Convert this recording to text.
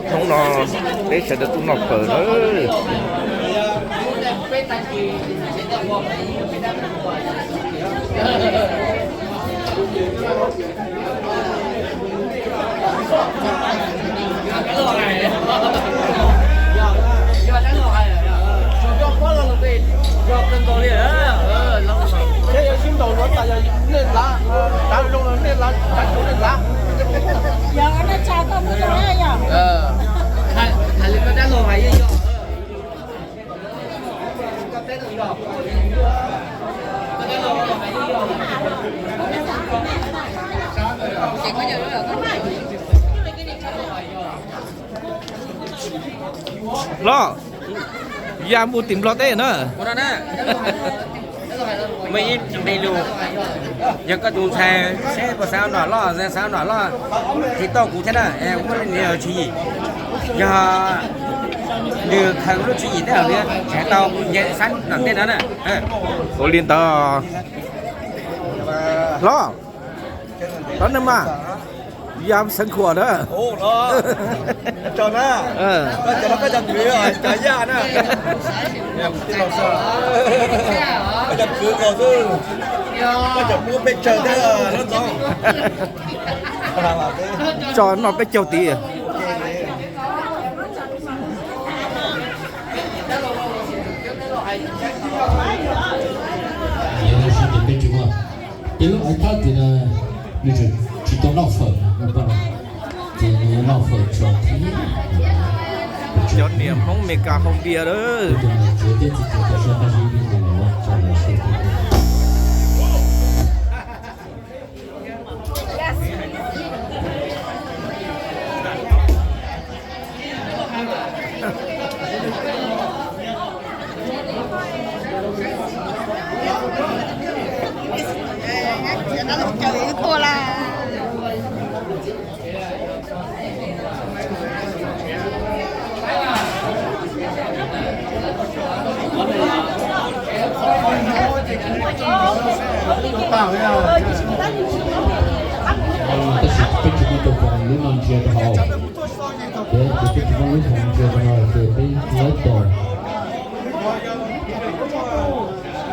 Hnub no peb sawv daws tuaj noj fawm na. Los, ya mus tim Nplog teb na. Muaj ib nqe lus, yog koj tus ntxhais seb puas xav noj loj, xav noj loj, thim tau kuv thiab na, muab nws tswv yim. Yog nws khaws lub tswv yim tej zaum nws tseem tau nce sab nram ntej no na. Ua li ntawd los, los nej mas, ya xeev khuam na. Tso noj peb caug tid. Peb lub aiv tab tias nws tseem tsis tau noj fawm, ces nws yuav noj fawm tso thiab. Cov niam Hmoob Meskas haus npias lawm. Tab sis peb tsis muaj tus khoom lub no ntsia rau hauv, ces peb tsis muaj lub khoom ntsia rau hauv ces peb lawv tos.